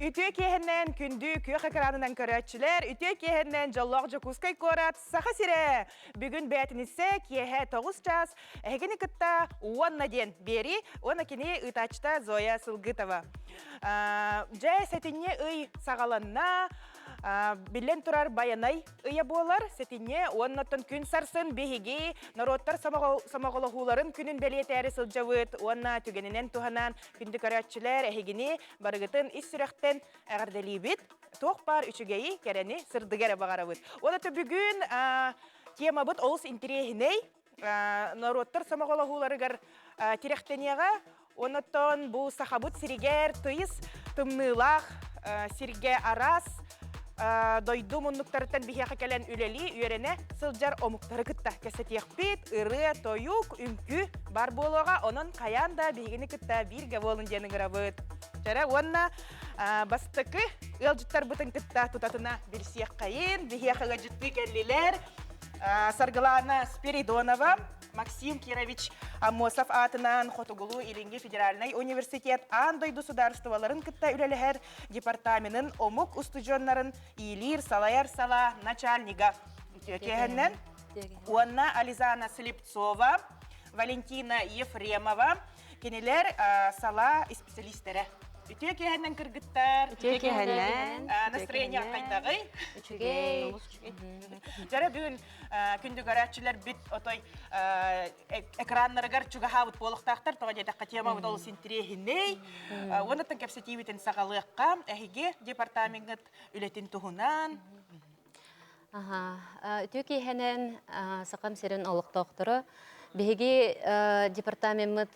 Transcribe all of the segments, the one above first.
Үтүө киэһэннэн күндү күөх экранынан көрөөччүлэр, үтүө киэһэннэн дьоллоох Дьокуускай куорат Саха сирэ! Бүгүн бээтиниссэ киэһэ 9 чаас эһигини кытта уонна диэн биэри уонна кини ыытааччыта Зоя Сылгытова. Дьэ, сэтинньи ый саҕаланна. Биллэн турар Байанай ыйа буолар. Сэтинньи уонна оттон күн сарсын биһиги норуоттар сомоҕолоһууларын күнүн бэлиэтээри сылдьабыт уонна түгэнинэн туһанан күндү көрөөччүлэр эһигини Барыгытын ис сүрэхтэн эҕэрдэлиибит. Туох баар үчүгэйи, кэрэни, сырдыгы эрэ баҕарабыт. Уонна бүгүн темабыт олус интэриэһинэй. Норуоттар сомоҕолоһууларыгар тирэхтэниэҕэ. Оннуттан бу Сахабыт сиригэр тыйыс тымныылаах сиргэ араас дойду муннуктарыттан биһиэхэ кэлэн үлэлии, үөрэнэ сылдьар омуктары кытта кэпсэтиэхпит, ырыа, тойук, үҥкүү бар буолуоҕа. Онон хайаан да биһигини кытта бииргэ буолун диэн ыҥырабыт. Чэрэ уонна бастакы ыалдьыттарбытын кытта тутатына билсиэххэйин. Биһиэхэ ыалдьыттыы кэллилэр. Саргылаана Спиридонова, Максим Кирович Аммосов аатынан Хотугулуу-Илиҥҥи федеральнай университет аан дойду судаарыстыбаларын кытта үлэлэһэр департаменын омук устудьуоннарын иилиир салайар салаа начальнига үтүөкэһэннэн уонна Ализана Слепцова, Валентина Ефремова кинилэр салаа исписэлиистэрэ. Үтүө киэһэннэн кыргыттар. Үтүө киэһэннэн. Настроение хайдаҕый? Үчүгэй. Дьара бүгүн күндү көрөөччүлэрбит отой экраннарыгар чугаһаабыт буолуохтаахтар. Тоҕо диэтэххэ темабыт олус интириэһинэй. Уоннаттан кэпсэтиибитин саҕалыахха. Эһиги департамеҥҥыт үлэтин туһунан. Үтүө киэһэнэн Сахам сирин олохтоохторо. Биһиги департамеммыт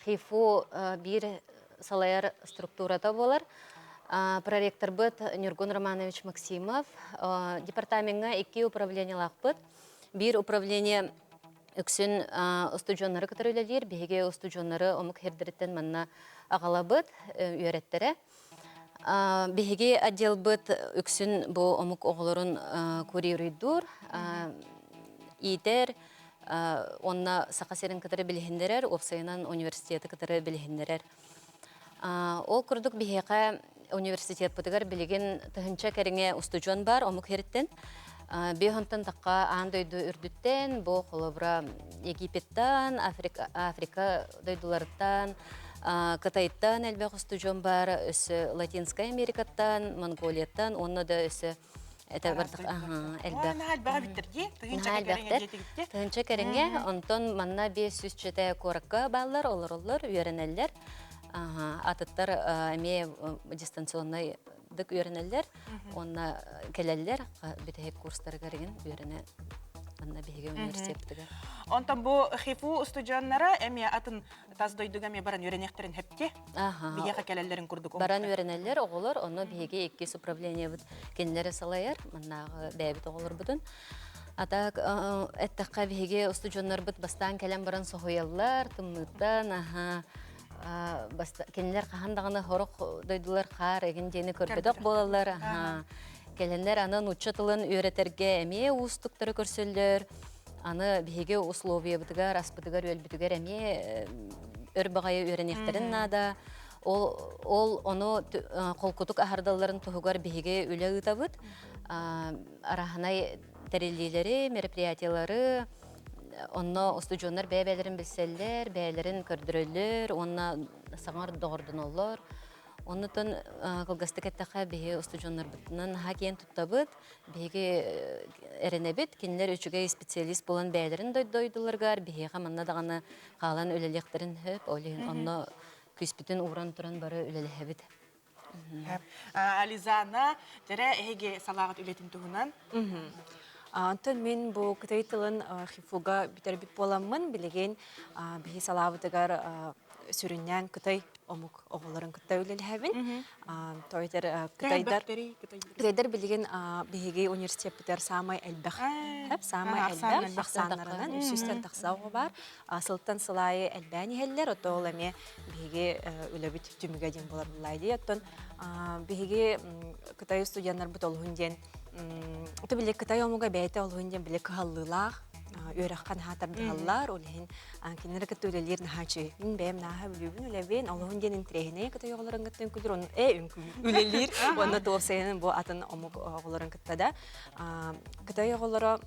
ХИФУ биир салайар структурата буолар. Проректорбыт Ньургун Романович Максимов. Департамеҥҥа икки управлениелаахпыт. Биир управление үксүн устудьуоннары кытары үлэлиир. Биһиги устудьуоннары омук сирдэриттэн манна аҕалабыт, үөрэттэрэ. Биһиги отделбыт үксүн бу омук оҕолорун курируйдуур, иитэр, уонна Саха сирин кытары билиһиннэрэр, уопсайынан университеты кытары билиһиннэрэр. Ол курдук биһиэхэ университеппытыгар билигин тыһыынча кэриҥэ устудьуон баар омук сириттэн. Биэһонтон тахха аан дойду үрдүттэн, бу холобура Египеттан, Африка, Африка дойдуларыттан, Кытайтан элбэх устудьуон баар, өссө Латинскай Америкаттан, Монголияттан уонна да өссө это элбэх. Элбэхтэр. Тыһыынча кэриҥэ, онтон манна 500 куоракка бааллар, олороллор, үөрэнэллэр. Атыттар эмиэ дистанционнай дык үөрэнэллэр уонна кэлэллэр бүтэһик курстарыгар игин үөрэнэ манна биһиги университеттыгар. Онтон бу ХИФУ устудьуоннара эмиэ атын тас дойдуга эмиэ баран үөрэниэхтэрин сөпкө биһиэхэ кэлэллэрин курдук баран үөрэнэллэр оҕолор онно биһиги иккис управлениебыт кинилэри салайар маннааҕы бэйэбит оҕолорбутун а так эттэххэ биһиги устудьуоннарбыт бастаан кэлэн баран соһуйаллар тымныыттан аха кинилэр хаһан даҕаны сорох дойдулар хаар эгин диэни көрбөтөх буолаллар кэлэннэр аны нуучча тылын үөрэтэргэ эмиэ уустуктары көрсөллөр Аны биһиги условиябытыгар, аспытыгар-үөлбүтүгэр эмиэ өр баҕайы үөрэниэхтэрин наада. Ол, ол ону холкутук аһардалларын туһугар биһиги үлэ ыытабыт. Араһынай тэриллиилэри, мероприятиялары, онно устудьуоннар бэйэ-бэйэлэрин билсэллэр, бэйэлэрин көрдөрөллөр уонна саҥар доҕордоноллор. Оннутун кылгастык эттэххэ, биһи устудьуоннарбытынан наһаа киэн туттабыт. Биһиги эрэнэбит, кинилэр үчүгэй специалист буолан бэйэлэрин дойдуларыгар биһиэхэ манна даҕаны хаалан үлэлиэхтэрин сөп. Ол иһин онно күүспүтүн ууран туран бары үлэлэһэбит. Ализана, дьэрэ эһиги салааҕыт үлэтин туһунан. Онтон мин бу кытай тылын ХИФУга бүтэрбит буоламмын, билигин биһи салаабытыгар сүрүннээн кытай омук оҕолорун кытта үлэлэһэбин. Тойтер кытайдар кытайдар билигин биһиги университеппитер саамай элбэх саамай элбэх ахсааннарынан үсүстэн тахса оҕо бар. Сылтан сыл аайы элбээн иһэллэр, ото ол эмиэ биһиги үлэбит түмүгэ диэн буолар буллай дии. Оттон биһиги кытай студеннарбыт олуһун диэн, ото били кытай омуга бэйэтэ олуһун диэн били кыһаллыылаах. Үөрэххэ наһаа тардыһаллар, ол иһин кинилэри кытта үлэлиир наһаа үчүгэй. Мин бэйэм наһаа бүлүүбүн үлэбин, олоһун диэн интэриэһинэй кытай оҕолорун кытта үҥкүүлүүр, ону үлэлиир уонна туопсайынан бу атын омук оҕолорун кытта да. Кытай оҕолоро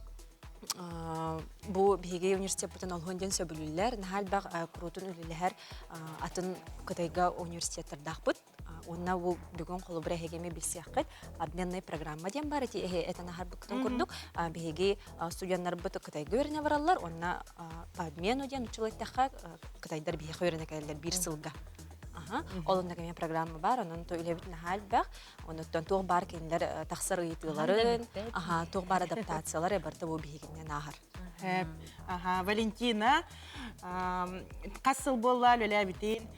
бу биһиги университеппытын олоһун диэн сөбүлүүллэр, наһаа элбэх куруутун үлэлэһэр атын Кытайга университеттардаахпыт. Уонна бу бүгүн холобура эһигими билсиэххит обменная программа диэн бар ити эһи этэн аһарбыккытын курдук биһиги студеннарбыт Кытайга үөрэнэ бараллар уонна по обмену диэн учул эттэххэ кытайдар биһиэхэ үөрэнэ кэлэллэр биир сылга. Ол онно кэмэ программа бар, онон то үлэбит наһаа элбэх. Онуттан туох баар кинилэр тахсар ыйытыыларын, туох баар адаптациялар барыта бу биһигиннэн ааһар. Аха, Валентина, хас сыл буолла үлэлээбитин?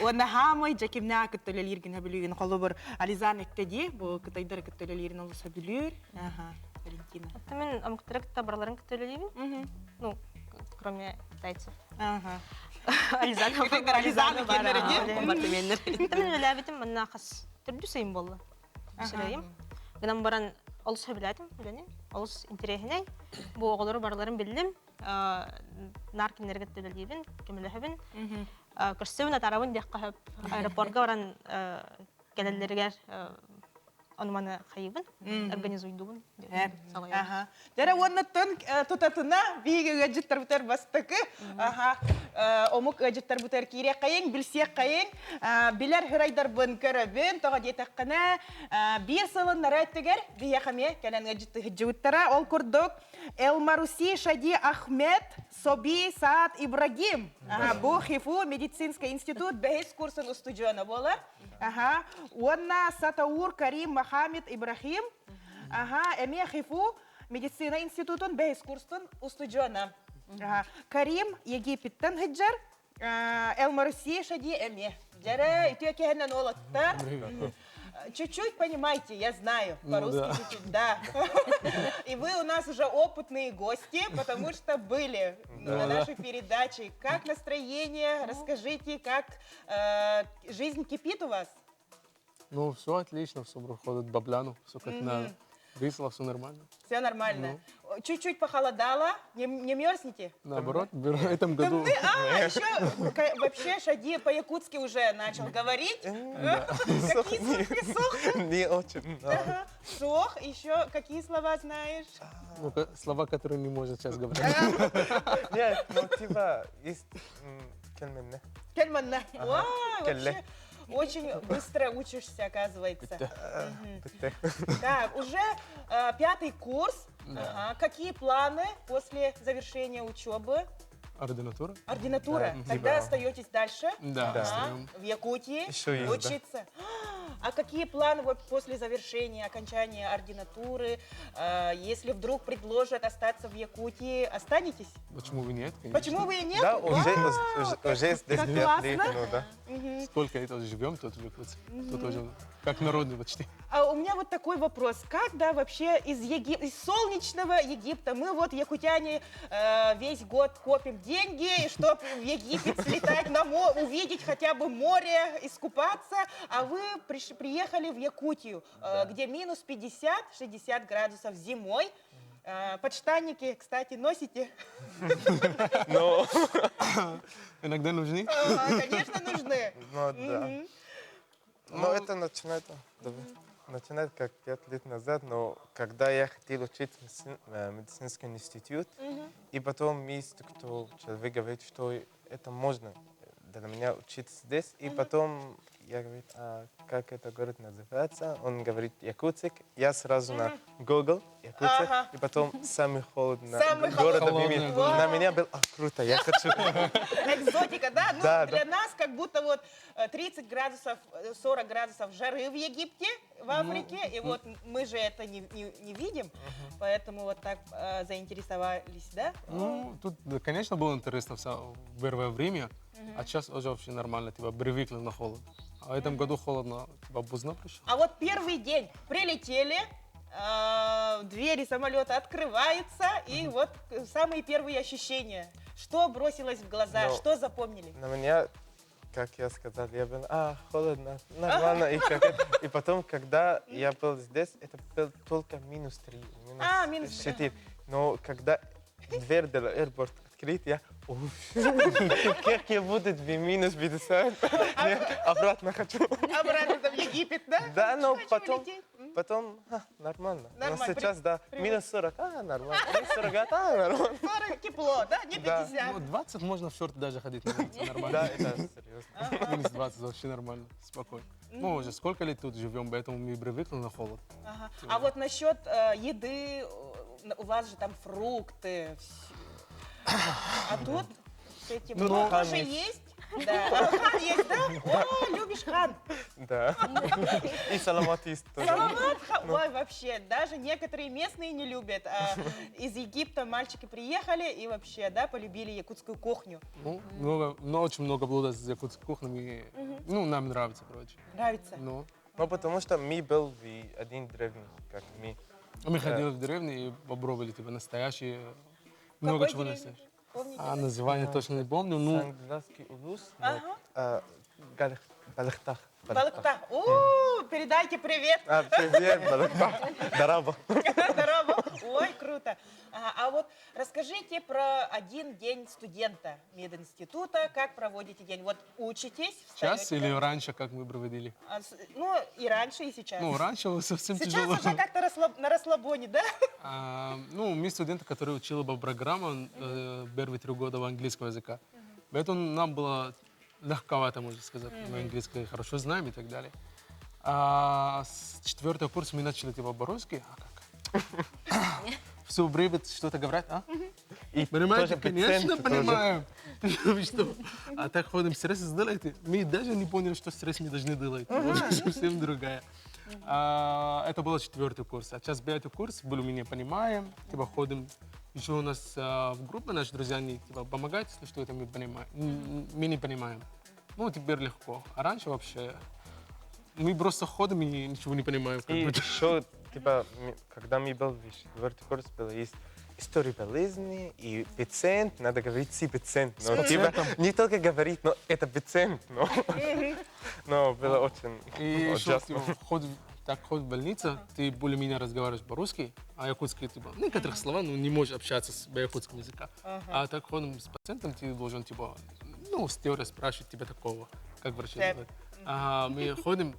Уонна хаамай дьэ кимнээх кытта үлэлииргин сөбүлүүгүн? Холобур, Ализан этте дии, бу кытайдары кытта үлэлиирин олус сөбүлүүр. Аха, Валентина. Это мин омуктары кытта барыларын кытта үлэлиибин. Ну, кроме китайцев. Аха. Ализан Кытайдар Ализаны киэннэрэ дии. Апартаменнар. Это мин үлэлээбитим манна хас төрдүс ыйым буолла. Сырайым. Гынан баран олус сөбүлээтим үлэни. Олус интэриэһинэй. Бу оҕолору барыларын биллим. Наар кинилэргэ үлэлиибин, көмөлөһөбүн. Көрсөбүн, атаарабын диэххэ сөп. Аэропорга баран кэлэллэригэр ону-маны хайыыбын, организуйдуубун. Аха. Дьэрэ уоннаттан тутатына биһиги ыалдьыттарбытар бастакы аха омук ыалдьыттарбытар киириэххэйиҥ, билсиэххэйиҥ, билэр һырайдарбын көрөбүн, тоҕо диэтэххинэ биир сылыннара өттүгэр биһиэхэ эмиэ кэлэн ыалдьытты сылдьыбыттара. Ол курдук Элмаруси Шади Ахмед Соби Саат Ибрагим бу ХИФУ медицинский институт бэһис курсун устудьуона буолар. Аха. Уонна Сатаур Карим Махамед Ибрахим Аха, эмиэ ХИФУ медицина институтун бэһис курстун устудьуона. Карим Египеттен сылдьар, Элмаруси Шади эмиэ. Дьэрэ, үтүө киһинэн уолаттар. Чуть-чуть понимаете, я знаю, по-русски чуть-чуть, да. И вы у нас уже опытные гости, потому что были на нашей передаче. Как настроение? Расскажите, как жизнь кипит у вас? Ну, все отлично, все проходит бабляну, все как надо. Весело, все нормально. Все нормально. Ну. Чуть-чуть похолодало, не мерзнете? Наоборот, в этом году. А, еще вообще Шади по-якутски уже начал говорить. Какие сох? Не очень. Сох, еще какие слова знаешь? Ну, слова, которые не может сейчас говорить. Нет, ну типа есть кельменне. Кельменне. Вау, вообще очень быстро учишься, оказывается. Так, уже пятый курс. Какие планы после завершения учебы? Ординатура. Ординатура. Тогда остаетесь дальше? Да. В Якутии учиться. А какие планы вот после завершения, окончания ординатуры? Если вдруг предложат остаться в Якутии, останетесь? Почему бы нет? Конечно. Почему бы и нет? Да, уже здесь 5 лет, ну да. Сколько это живем тут в Якутске? Тут уже как народный почти. А у меня вот такой вопрос. Как, да, вообще из солнечного Египта мы вот, якутяне, весь год копим деньги, чтобы в Египет слетать, увидеть хотя бы море, искупаться, а вы приехали в Якутию, где минус 50-60 градусов зимой. Подштанники, кстати, носите? Но. Иногда нужны? Конечно, нужны. Ну, да. Но это начинает, начинает как 5 лет назад, но когда я хотел учить медицинский институт, и потом есть кто человек говорит, что это можно для меня учиться здесь, и потом я говорю, а как это город называется? Он говорит, Якутск. Я сразу на Google, Якутск, и потом самый холодный город на меня был, а, круто, я хочу. Экзотика, да? Ну, Да, для да. нас как будто вот 30 градусов, 40 градусов жары в Египте, в Африке, и вот мы же это не видим, поэтому вот так заинтересовались, да? Ну, тут, конечно, было интересно все в первое время, а сейчас уже вообще нормально, типа, привыкли на холод. А в этом году холодно, типа, поздно пришел. А вот первый день прилетели, двери самолета открываются, и вот самые первые ощущения. Что бросилось в глаза, что запомнили? На меня, как я сказал, я был, холодно, нормально. И потом, когда я был здесь, это был только минус 3, минус минус 3. 4. Но когда Дверь для аэропорта открыт, я как я буду в минус 50? Обратно хочу. Обратно в Египет, да? Да, но потом, потом нормально. Но сейчас, да, минус 40, а, нормально. Минус 40, а, нормально. 40 тепло, да? Не 50. Ну, 20 можно в шорты даже ходить на улице, нормально. Да, это серьезно. Минус 20 вообще нормально, спокойно. Мы уже сколько лет тут живем, поэтому мы привыкли на холод. А вот насчет еды, у вас же там фрукты, а тут все эти Ну, хан тоже есть. есть? Да. А, хан есть, да? О, любишь хан. Да. И саламат есть тоже. Саламат хан. Ой, вообще, даже некоторые местные не любят. А из Египта мальчики приехали и вообще, да, полюбили якутскую кухню. Ну, много, но очень много блюд из якутской кухни. Мы, ну, нам нравится, короче. Нравится? Ну, Ну, потому что мы был в один деревне, как мы. мы ходили в деревню и попробовали, типа, настоящие, много Какой чего деревне? настоящего. Помните? А название точно не помню, ну, Сангласский улус, но, а, Галых- Балыктах. Балыкта. У, передайте привет. А, привет, Балыктах. Дараба. Здорово. Ой, круто. А, а вот расскажите про один день студента мединститута. Как проводите день? Вот учитесь? сейчас встаете, или да? раньше, как мы проводили? А, ну, и раньше, и сейчас. Ну, раньше было совсем Сейчас тяжело. уже как-то на расслабоне, да? А, ну, мы студенты, которые учили по программам первые 3 года английского языка. Поэтому нам было легковато, можно сказать. Мы английский хорошо знаем и так далее. А с четвертого курса мы начали типа по-русски. А как? Все время что-то говорят, а? И Понимаете, тоже конечно, пациенты тоже. понимаем. Вы что? А так ходим, стресс сделайте. Мы даже не поняли, что стресс мы должны делать. Совсем другая. А, это был четвертый курс. А сейчас пятый курс, более-менее понимаем, типа ходим. Еще у нас в группе наши друзья, они типа помогают, если что это мы понимаем. Мы не понимаем. Ну, теперь легко. А раньше вообще мы просто ходим и ничего не понимаем. Как И будто. еще, типа, когда мы был в четвертый курс, было есть история болезни и пациент, надо говорить си пациент. Но, типа, не только говорить, но это пациент. Но, но было очень И еще, ужасно. типа, ход, так ход в больнице, ты более-менее разговариваешь по-русски, а якутский, типа, некоторых слова, ну, не можешь общаться с по якутскому языка. А так ходим с пациентом, ты должен, типа, ну, с теорией спрашивать тебя такого, как врачи Так. делают. А, мы ходим,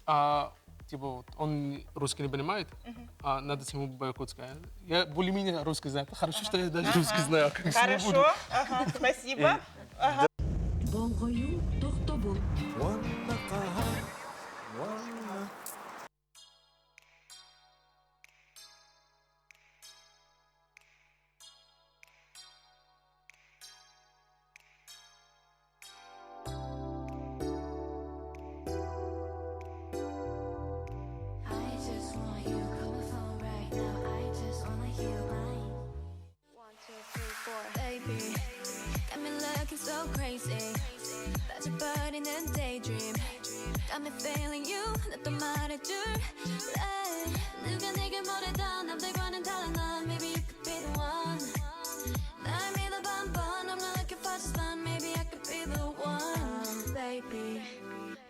а, типа, вот он русский не понимает, а надо с нему по-якутски. Я более-менее русский знаю. Хорошо, что я даже русский знаю. а как с ним буду? Хорошо, ага, спасибо. Болҕойуу тохтобул. Уонна хаһан, уонна. I just want you, call my phone right now. I just wanna hear you mine. One, two, three, four. Baby, got me looking so crazy. 빠져버리는 daydream. Got me feeling you, 나또 말해줄래? 누가 내게 뭐래도 남들과는 달라 넌. Maybe you could be the one. 날 믿어봐 한번. I'm not looking for just fun. Maybe I could be the one, baby.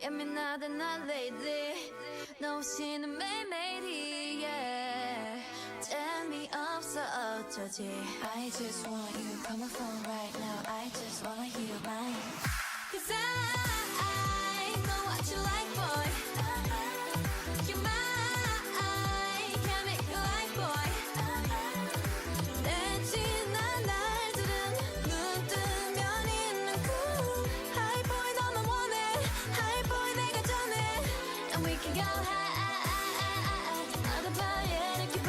예민하대 나 lately. 너 없이는 매일매일이 yeah. 재미없어 어쩌지 I just want you call my phone right now I just wanna hear you mine Cause I know what you like boy You're my chemical hype boy 내 지난 날들은 눈 뜨면 잊는 꿈 Hype boy 너만 원해 Hype boy 내가 전해 And we can go high 나도 봐 이렇게 봐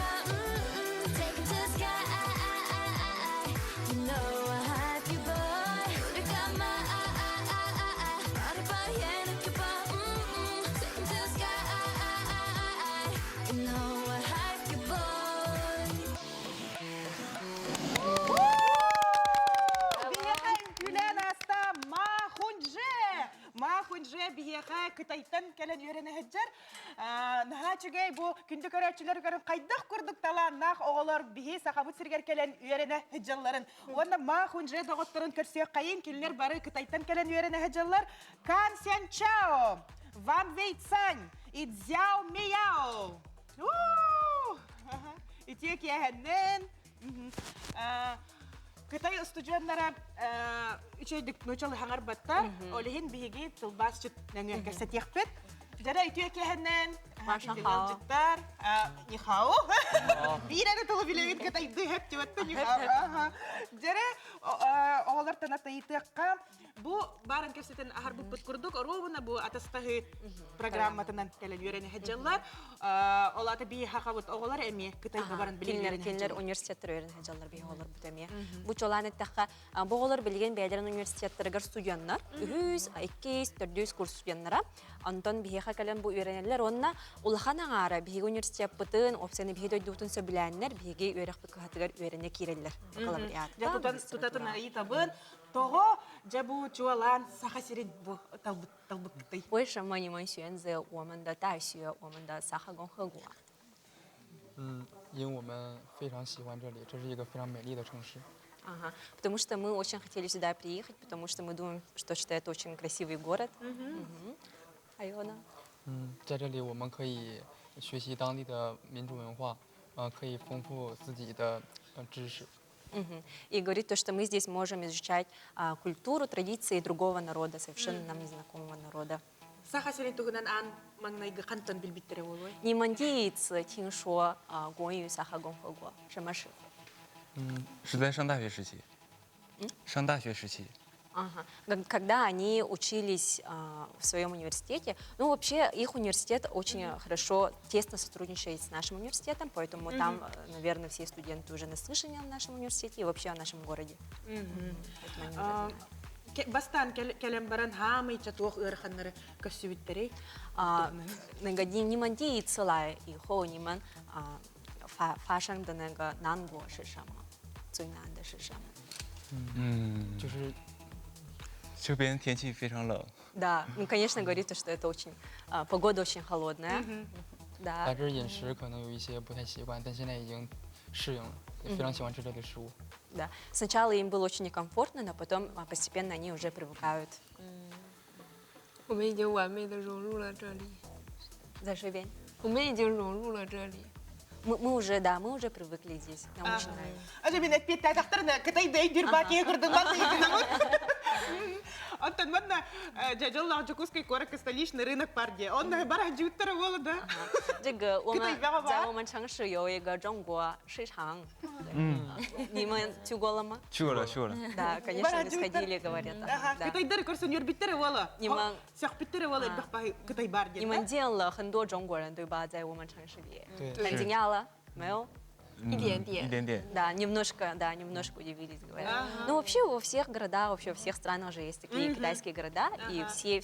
Take it to the sky You know I hype you boy 눈을 감아 말해봐 yeah 느껴봐 Take it to the sky You know I hype you boy Биһиэхэ үҥкүүлээн ааста Ма Хунже. Ма Хунже биһиэхэ Кытайтан кэлэн үөрэнэ сылдьар. Наһаа үчүгэй бу күндү көрөөччүлэр көрүҥ хайдах курдук талааннаах оҕолор биһи Сахабыт сиригэр кэлэн үөрэнэ сылдьалларын. Уонна Ма Хунже доҕотторун көрсүөххэйиҥ кинилэр бары Кытайтан кэлэн үөрэнэ сылдьаллар. Кан Сян Чао, Ван Вей Цань и Цзяо Мияо. Үтүө киэһэнэн. Кытай устудьуоннара үчүгэйдик нуучалыы хаҥарбаттар. Ол иһин биһиги тылбаасчыт нөҥүө кэпсэтиэхпит. Дьэрэ үтүө киэһэннэн ыалдьыттар нихао. Биир эрэ тылы билэбит кытайдыы хөп диэбэттэ нихао. Дьэрэ оҕолор танатайытыахха Бу баарын кэпсэтэн аһарбыппыт курдук, оруобуна бу атастаһыы программатынан кэлэн үөрэнэ сылдьаллар. Ол аата бии хахабыт оҕолор эмиэ Кытайга баран билиннэр кинилэр университеттар үөрэнэ сылдьаллар биһи оҕолорбут эмиэ. Бу чуолаан эттэххэ, бу оҕолор билигин бэйэлэрин университеттарыгар студеннар, үһүс, иккис, төрдүс курс студеннара. Онтон биһиэхэ кэлэн бу үөрэнэллэр уонна улахан аҥаара биһиги университеппытын, уопсайынан биһиги дойдубутун сөбүлээннэр биһиги үөрэхпит кыһатыгар үөрэнэ киирэллэр. Бакалавриатка. Тутатын ыйытабын, Тоҕо дьэ бу чуолаан Саха сирин бу талбыт талбыккытый? 为什么你们选择我们的大学，我们的萨哈共和国？嗯，因为我们非常喜欢这里，这是一个非常美丽的城市。 Ага. Потому что мы очень хотели сюда приехать, потому что мы думаем, что, что это очень красивый город. Угу. Айона? 嗯，在这里我们可以学习当地的民族文化，呃，可以丰富自己的呃知识。 Угу. И говорит то, что мы здесь можем изучать а, культуру, традиции другого народа, совершенно нам незнакомого народа. Саха сирин туһунан аан маҥнайгы хантан билбиттэрэ буолуой? 你们第一次听说啊关于萨哈共和国什么时候？嗯，是在上大学时期。嗯，上大学时期。 Ага. Когда они учились а, в своем университете, ну вообще их университет очень mm-hmm. хорошо, тесно сотрудничает с нашим университетом, поэтому mm-hmm. там, наверное, все студенты уже наслышаны о нашем университете и вообще о нашем городе. Mm-hmm. Бастаан кэлэн баран хаамыйча туох ыараханнары көрсүбүттэрий? 那个你你们第一次来以后，你们啊发发生的那个难过是什么？最难的是什么？嗯，就是这边天气非常冷。 Да, ну, конечно, говорит, что это очень погода очень холодная. да. 来这饮食可能有一些不太习惯，但现在已经适应了，也非常喜欢吃这里的食物。 Да. Сначала им было очень некомфортно, но потом постепенно они уже привыкают. 我们已经完美的融入了这里。在这边。我们已经融入了这里。 Мы, мы уже, да, мы уже привыкли здесь. Нам очень нравится. Аже мен эппиэттаатахтарына Кытай дөйдүр баакия кырдыммат Онтон манна дьоллоох Дьокуускай куоракка столичный рынок баар дии. Онно бар дьууттара буола да. 这个我们在我们城市有一个中国市场。嗯。你们去过了吗？去过了，去过了。 Да, конечно, мы сходили, говорят. Кытайдар көрсөн үөрбүттэрэ буола. 你们 сөхпүттэрэ буола элбэх Кытай баар 你们见了很多中国人，对吧？在我们城市里。对。很惊讶了，没有？一点点，一点点。 Да, немножко, да, немножко удивились, говорят. Ну, вообще во всех городах, вообще во всех странах же есть такие китайские города, и все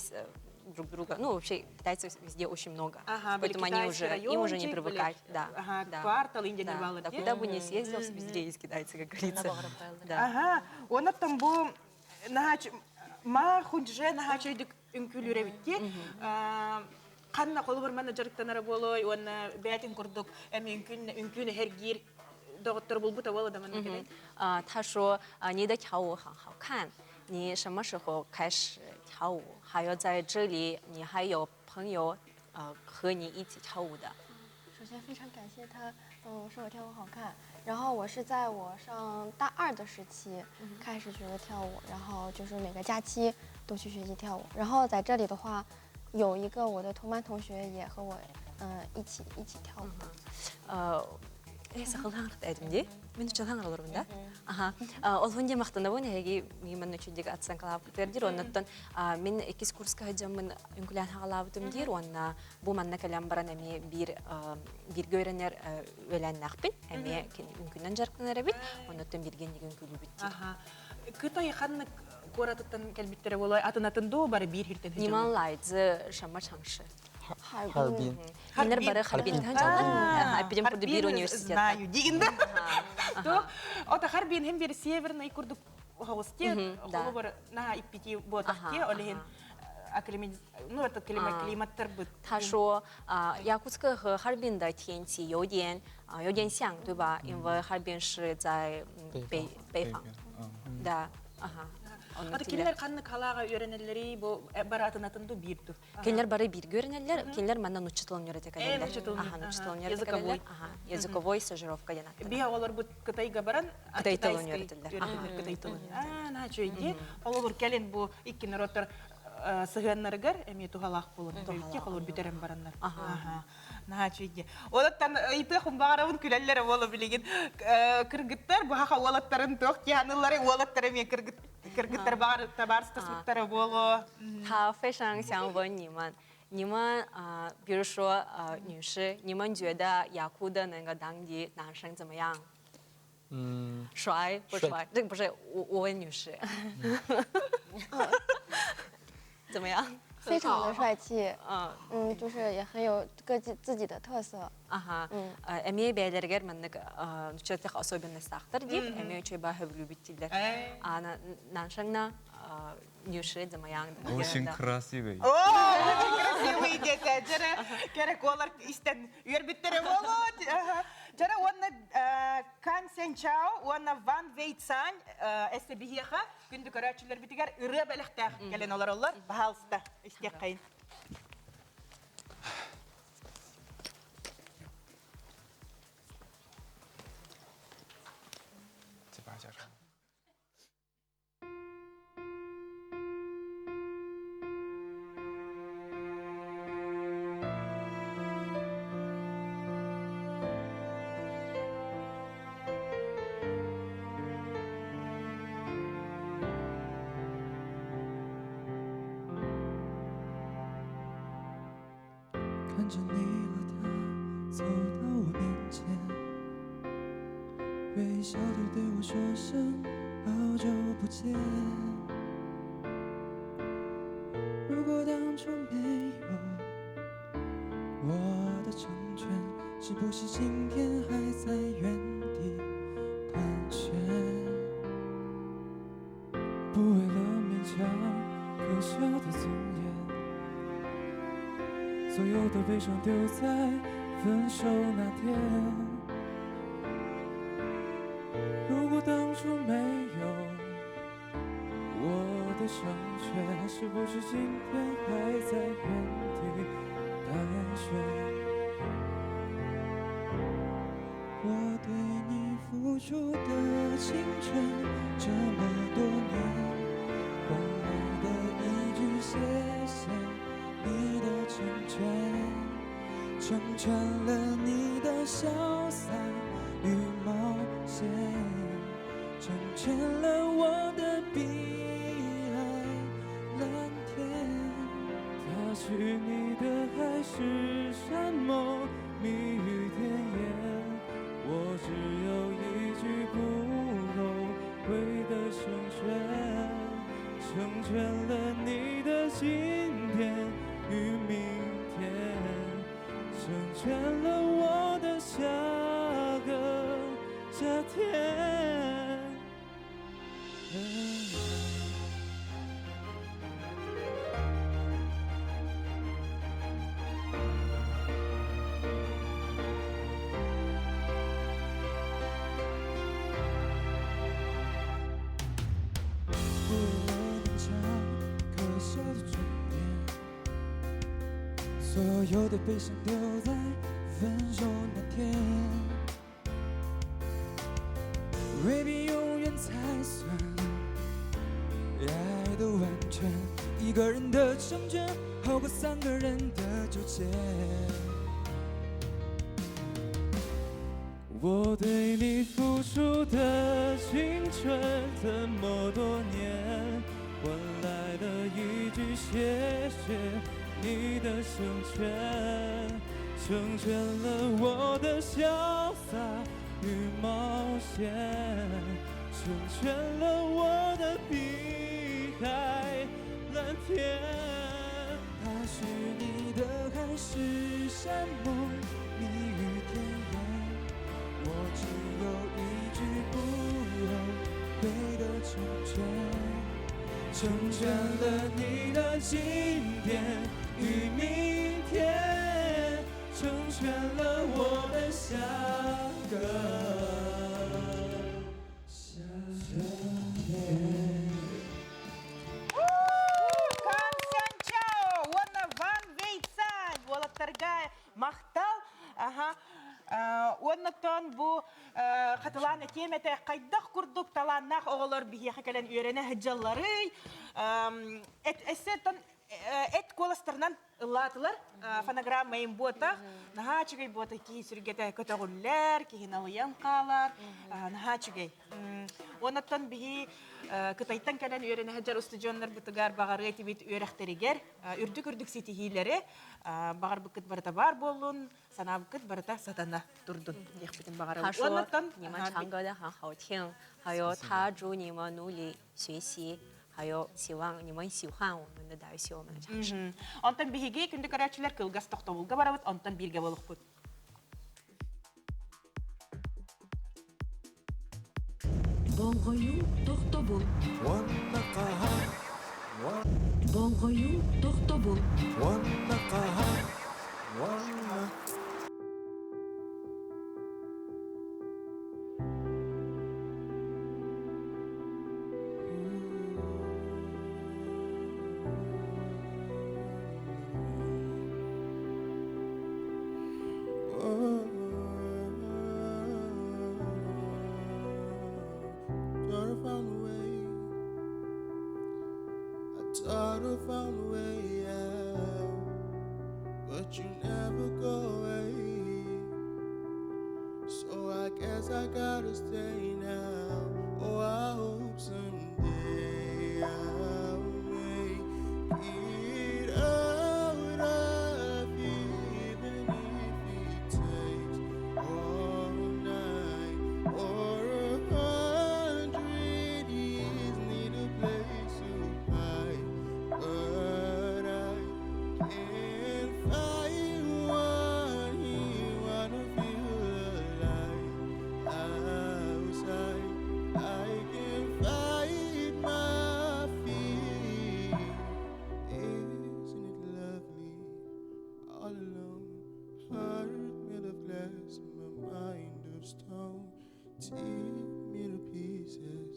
друг друга, ну, вообще китайцев везде очень много. Ага, Поэтому они уже, им уже не привыкать. Да, ага, да. Квартал Индия да, да, куда бы ни съездил, везде есть китайцы, как говорится. Да. Ага, онон бу ма хунже наһаа үчүгэйдик үҥкүүлүүр эбит ханна холобур манна дьарыктанара буолуой уонна бэйэтин курдук эми үҥкүүнү сэргиир доҕоттор булбута буола да манна кэлэн 他说啊你的跳舞很好看，你什么时候开始跳舞？还有在这里，你还有朋友呃和你一起跳舞的。首先非常感谢他，嗯，说我跳舞好看。然后我是在我上大二的时期开始学的跳舞，然后就是每个假期都去学习跳舞。然后在这里的话，有一个我的同班同学也和我，嗯，一起一起跳舞的。呃，сахалаан этим дии. Мин учалаан олорбун да. Аха. Ол хунди махтанабын эһиги миимэн үчүдик оценкалаабытыгар диир. Оннуттан мин иккис курска сылдьаммын үҥкүүлээн хаҕалаабытым диир. Уонна бу манна кэлэн баран эмиэ биир бииргэ үөрэнэр үөлээннээхпин. Эмиэ үҥкүүнэн дьарыктанар эбит. Оннуттан бииргэ инник үҥкүүлүүбүт диир. Кытай ханнык куоратыттан кэлбиттэрэ буолуой атын атын дуу бары биир сиртэн 你们来自什么城市？哈尔滨。 Кинилэр бары Харбинтан дьаллар. Эпидем курдук биир университет. Знаю. Дигинде. То, ота Харбин hem bir северный курдук хоҕус холобур наһаа иппити буотах те ол иһин ну это климаттар быт. 他说啊，雅库茨克和哈尔滨的天气有点啊有点像，对吧？因为哈尔滨是在北北方。Да. Ага. Ата кинилэр ханнык халааҕа үөрэнэллэрий бу бараатын атын ду биир ду? Кинилэр бары бииргэ үөрэнэллэр. Кинилэр манна нуучча тылын үөрэтэ кэлэллэр. Аха, нуучча тылын үөрэтэ кэлэллэр. Аха, языковой стажировка диэн ааттанар. Биһи оҕолорбут Кытайга баран Кытай тылын үөрэтэллэр. Кытай тылын. Аа, наһаа үчүгэй. Холобур, кэлин бу икки норуоттар сыһыаннарыгар эмиэ туһалаах буолан туһалаах холобур бүтэрэн бараннар. Аха. Наһаа үчүгэй. Олоттан ыйытыах баҕарабын күлэллэрэ буола билигин кыргыттар бу уолаттарын туох дианыллары уолаттар эмиэ кыргыттар баҕар табаарыстаспыттара буолуо. 好，非常想问你们，你们啊，比如说女士，你们觉得雅库的那个当地男生怎么样？嗯，帅不帅？这个不是我，我问女士，怎么样？非常的帅气，嗯嗯，就是也很有各自自己的特色。啊哈，嗯，эмиэ бэйэлэригэр маннык нуччатых особенностаахтар диир, эмиэ үчүгэй баа хөбүлүүбүт дииллэр. А 男生呢？女士怎么样？ Очень красивый. О, очень красивый диэтэ. Дьэрэ, кэрэ куолар истэн үөрбүттэрэ буолуо. Дьэрэ уонна Кан Сен Чао уонна Ван Вей Цань эссе биһиэхэ күндү көрөөччүлэрбитигэр ырыа бэлэхтээх кэлэн олороллор. Баһаалыста, истиэххэйин. 看着你和他走到我面前，微笑的对我说声好久不见。如果当初没有我的成全，是不是今天还在原地盘旋？不为了勉强可笑的尊严，所有的悲伤丢在分手那天。如果当初没有我的成全，是不是今天还在原地盘旋？我对你付出的青春这么多年，换来的一句谢谢你的成全，成全了你的潇洒与冒险，成全了我的碧海蓝天。打去你的海誓山盟，蜜语甜言，我只有一句不后悔的成全，成全了你的今天与明天，成全了我的下个夏天。不为了勉强可笑的尊严，所有的悲伤丢在分手那天，未必永远才算爱的完全。一个人的成全好过三个人的纠结。我对你付出的青春这么多年，换来的一句谢谢你的成全，成全了我的潇洒与冒险，成全了我的碧海蓝天。他是你的海誓山盟，蜜语甜言，我只有一句不后悔的成全，成全了你的今天与明天，成全了我的下个夏天。Оннотон бу хатылаан этиэм этэ хайдах курдук талааннаах оҕолор биһиэхэ кэлэн үөрэнэ сылдьалларый. Эссе эт куоластарынан ыллаатылар. Фонограмма им буотах. Наһаа үчүгэй буота киһи сүргэтэ көтөҕүллэр, киһи налыйан хаалар. Наһаа үчүгэй. Оннуттан биһи Кытайтан кэлэн үөрэнэ сылдьар устудьуоннарбытыгар баҕарыа этибит үөрэхтэригэр үрдүк-үрдүк ситиһиилэри баҕарбыккыт барыта баар буоллун, санаабыккыт барыта сатана турдун диэхпитин баҕарабыт. 他说你们唱歌的很好听，还有他祝你们努力学习，还有希望你们喜欢我们的大学，我们的城市。 Онтон биһиги күндү көрөөччүлэр кылгас тохтобулга барабыт, онтон бииргэ буолукпут. Болҕойуу тохтобул. Болҕойуу тохтобул. Thought I found a way. I thought I found a way out, but you never go away. So I guess I gotta stay now. Oh, I hope someday I'll make it out of here, even if it takes all night or 100 years. Need a place to hide, but I can't find one here. Wanna feel alive outside. I can fight my fear. Isn't it lovely? All alone, heart made of glass, my mind of stone. Tear me to pieces,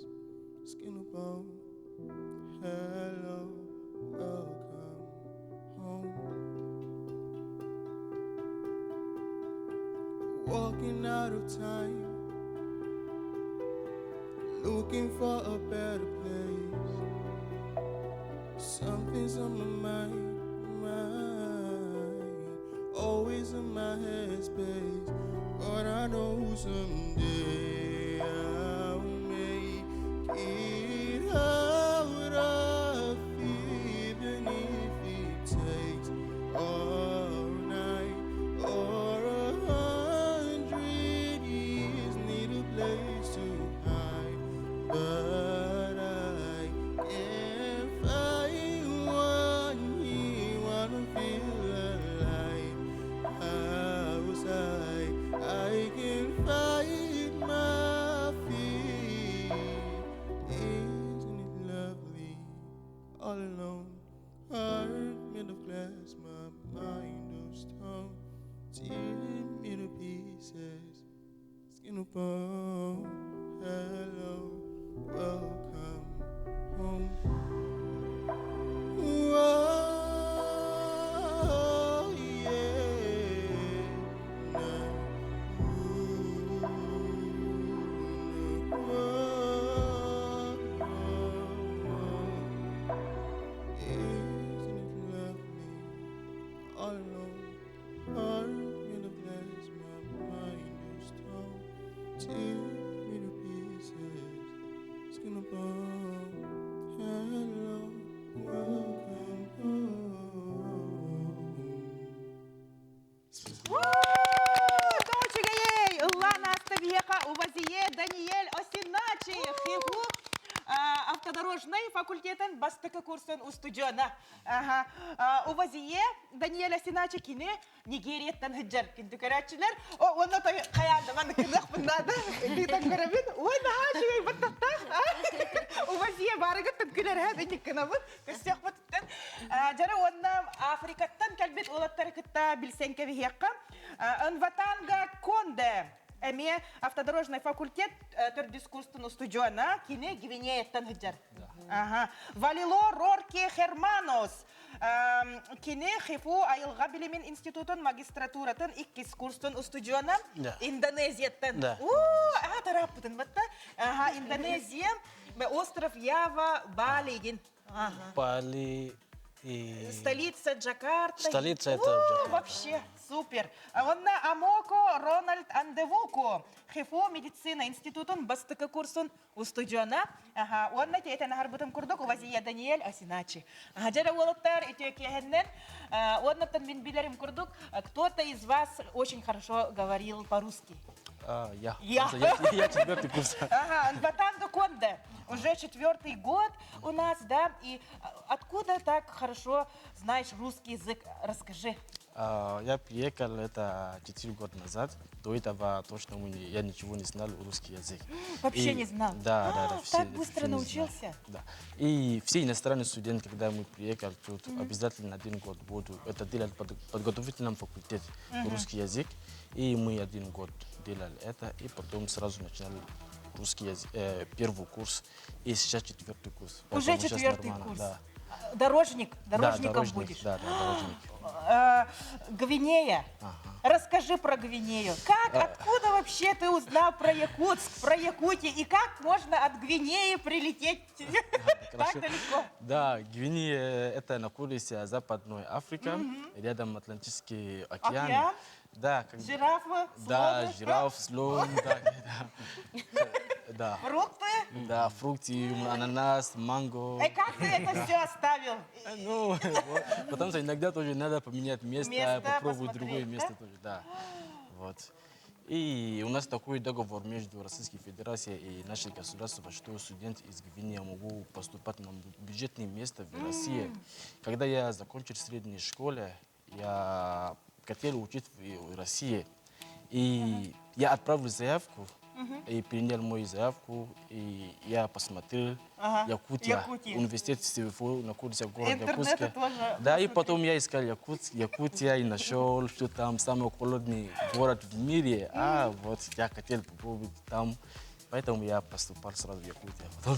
skin to bone. Hello, welcome home. Walking out of time, looking for a better place. Something's on my mind, mind, always in my headspace. But I know someday I'll make it out of here, even if it takes all night or 100 years. Need a place to hide, but I can't find one here. Wanna feel alive outside. I can fight my fear. Isn't it lovely? All alone, heart made of glass, my mind of stone. Tear me to pieces, skin to bone. Hello, welcome home. Oh, yeah. Nah. Ooh, oh, oh. Isn't it lovely? All alone, heart made of glass, my mind of stone. Tear me to pieces, skin to bone. Hello, welcome home. Тоочугэй! Ыллаан ааста биһиэхэ Увазие Даниэль Осиначи ХИФУ автодорожный факультетын бастакы курсын устудьуона. Увазие Даниэль Осиначи кини Нигерияттан сылдьар күндү көрөөччүлэр. О, уонна той хайаанда маннык кыныахпын наада. Тыытан көрөбүн. Ой, наһаа үчүгэй баттахтаах. Увазие барыгыттан күлэр һэ бинник гынабын. Көрсүөхпүтүттэн. Дьара уонна Африкаттан кэлбит уолаттары кытта билсэн кэбиһиэххэ. Нватанга Конде эмиэ автодорожный факультет төрдүс курстун устудьуона, кини Гвинеяттан сылдьар. Ага. Валило Рорки Херманос. Кини ХИФУ айылҕа билимин институтун магистратуратын иккис курстун устудьуона Индонезияттан. Уу, аха тарааппытын батта. Аха, Индонезия, остров Ява, Бали Бали и... Столица Джакарта. Столица это Джакарта. Вообще супер. Онна Амоко Рональд Андевуко, ХИФУ медицина институтун бастакы курсун устудьуона. Аха, уонна тиэтэн аһарбытым курдук Вазия Даниэль Асиначи. Аха, дьэрэ уолаттар үтүө киэһэннэн, уоннаттан мин билэрим курдук, кто-то из вас очень хорошо говорил по-русски. А, я. Я. Я, я четвертый курс. Ага, Батанга Конде. Уже четвертый год у нас, да, и откуда так хорошо знаешь русский язык? Расскажи. Я приехал это 4 года назад. До этого точно я ничего не знал русский язык. Вообще не знал? Да, да, да. Все, так быстро научился? Да. И все иностранные студенты, когда мы приехали тут, обязательно один год будут. Это делали под, подготовительном факультете русский язык. И мы один год делали это, и потом сразу начинали русский язык, первый курс, и сейчас четвертый курс. Уже четвертый курс? Да. Дорожник, дорожником да, дорожник, будешь. Да, да, дорожник. Гвинея. Ага. Расскажи про Гвинею. Как, откуда вообще ты узнал про Якутск, про Якутию? И как можно от Гвинеи прилететь так далеко? Да, Гвинея это находится в Западной Африке, рядом Атлантический океан. Да. Жирафы, Да, жираф, слон, да, да. Фрукты? Да, фрукты, ананас, манго. И как ты это все оставил? Ну, вот, потому что иногда тоже надо поменять место, Место попробовать посмотреть, другое да? место тоже, да. Вот. И у нас такой договор между Российской Федерацией и нашей государством, что студенты из Гвинеи могут поступать на бюджетные места в России. Когда я закончил среднюю школу, я хотел учить в России. И я отправил заявку, и принял мою заявку, и я посмотрел Ага, Якутия, Якутия. университет СВФУ находится в городе Интернета Якутске. тоже Да, и потом я искал Якутск, Якутия и нашел, что там самый холодный город в мире. А вот я хотел попробовать там. Поэтому я поступал сразу в Якутию. Потом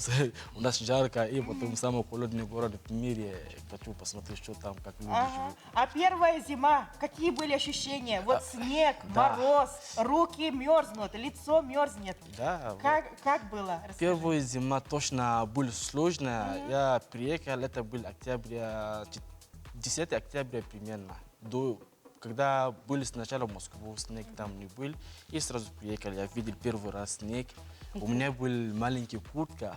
у нас жарко, и потом самый холодный город в мире. Хочу посмотреть, что там, как люди Ага. живут. А первая зима, какие были ощущения? Вот снег, да. мороз, руки мерзнут, лицо мерзнет. Да, вот. Как было? Расскажи. Первая зима точно была сложная. Я приехал, это был октября, 10 октября примерно. До, когда были сначала в Москву, снег там не был. И сразу приехал, я видел первый раз снег. У меня был маленький куртка.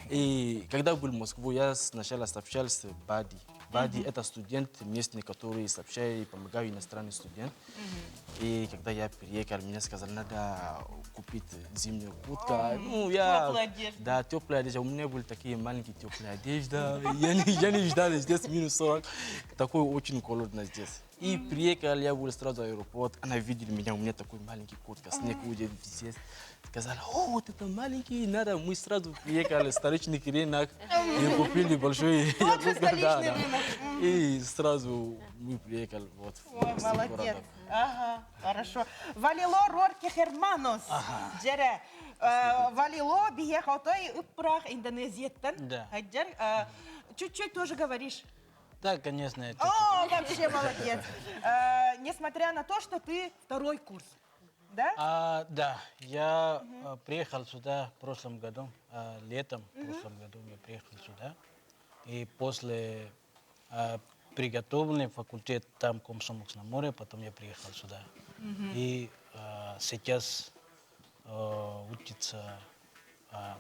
И когда был в Москву, я сначала сообщался с Бади. Бади это студент местный, который сообщает и помогает иностранным студентам. И когда я приехал, мне сказали, надо купить зимнюю куртку. Ну, я... Теплая одежда. Да, теплая одежда. У меня были такие маленькие теплые одежды. Я не ждал здесь минус 40. Такой очень холодно здесь. И приехал, я был сразу в аэропорт. Она видела меня, у меня такой маленький куртка, снег будет здесь. Сказала, о, вот это маленький, надо. Мы сразу приехали в столичный рынок и купили большой. Тот же якутский, да, столичный да. рынок. И сразу мы приехали вот в Ой, с молодец. города. Ага, хорошо. Валило Рорки Херманус. Дьэ. Валило биһиэхэ отой ып-ыраах Индонезияттан. Да. Сылдьар, чуть-чуть тоже говоришь. Да, конечно, это. О, вообще молодец. Несмотря на то, что ты второй курс, да? Да, я приехал сюда в прошлом году, летом в прошлом году я приехал сюда. И после приготовленный факультет там Комсомольск на море, потом я приехал сюда. И сейчас учится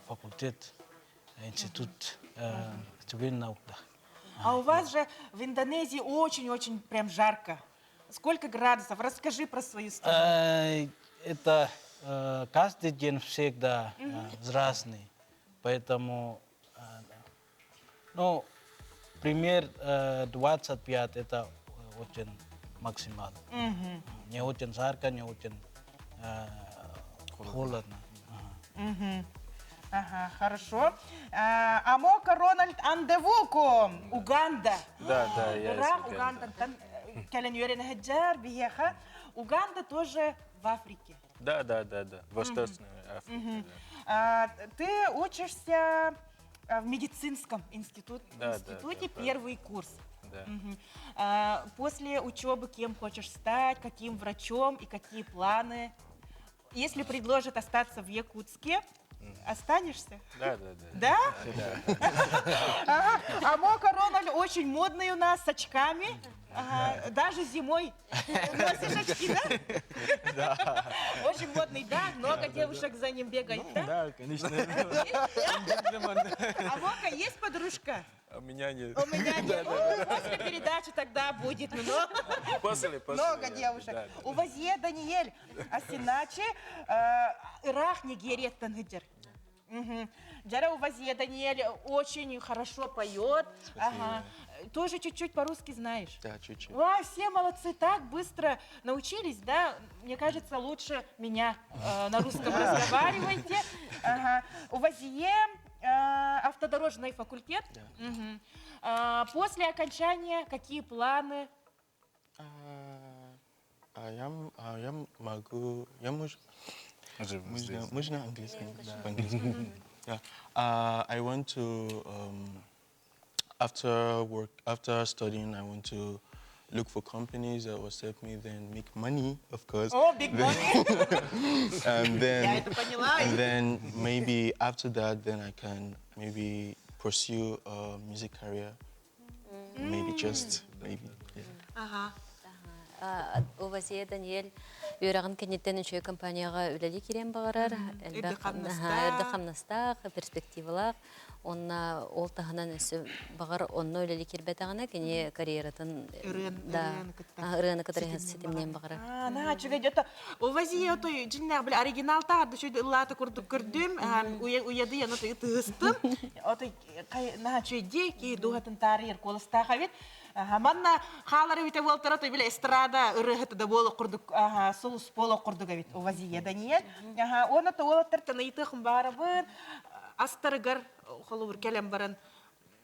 факультет, институт цивильных наук. Да. А у вас же в Индонезии очень-очень прям жарко. Сколько градусов? Расскажи про свою страну. Это каждый день всегда разный, поэтому, ну, пример 25 это очень максимально. Не очень жарко, не очень холодно. Ага, хорошо. Амока Рональд Андевуко, Уганда. Да, да, я из Ыраах Уганды. Угандаттан кэлэн үөрэнэ сылдьар биһиэхэ. Уганда тоже в Африке. Да, да, да, да. Восточная Африка. Мгм. Ты учишься в медицинском Да, да, институте да, первый курс. Да. Да. А, после учебы кем хочешь стать, каким врачом и какие планы? Если предложат остаться в Якутске, останешься? Да, да, да. Да? Ага. А Мока Рональд очень модный у нас, с очками. Ага. Даже зимой носишь очки, да? Да. Очень модный, да? Много девушек за ним бегает, да? Да, конечно. А Мока есть подружка? У меня нет. У меня нет. О, После передачи тогда будет много. После, после. Много девушек. Да, да. У Вазье Даниэль Асиначи ыраах Нигерияттан сылдьар. Дьэ, у Вазье Даниэль очень хорошо поет. Ага. Тоже чуть-чуть по-русски знаешь. Да, чуть-чуть. Ой, все молодцы, так быстро научились, да? Мне кажется, лучше меня на русском разговаривайте. Ага. У Вазье автодорожный факультет. Мгм. А, после окончания какие планы? А я, а я могу, я мож, можно, можно английский? Да. По-английски. Yeah. I want to, after work, after studying, I want to look for companies that will accept me, then make money, of course. Oh, big money. and then, Я это поняла. and then maybe after that, then I can maybe pursue a music career. Maybe just, maybe, yeah. Ага. Увазия Даниэль үөрэҕин кэнниттэн үчүгэй компанияҕа үлэлии киириэн баҕарар, элбэх Үрдүк хамнастаах. үрдүк хамнастаах, перспективалаах. Онна ол таһынан өссө баҕар онно үлэлии киирбэтэҕинэ кини карьератын Ырыан, да ырыаны кытта ырыаны кытары ситимниэн баҕарар. А, на, үчүгэй дьото. Увазия той дьиҥнээх били оригинал таарда үчүгэй ыллаата курдук көрдүм. Уйады аны той тыыстым. Отой наһаа үчүгэй ки дууһатын таарыйар куоластаах эбит. Манна хаалар эбитэ буолтара той били эстрада ырыаһыта да буола курдук сулус буола курдук эбит Увазия Даниэль. Уонна то уолаттар таныйтыхым баарабын астарыгар холобур кэлэн баран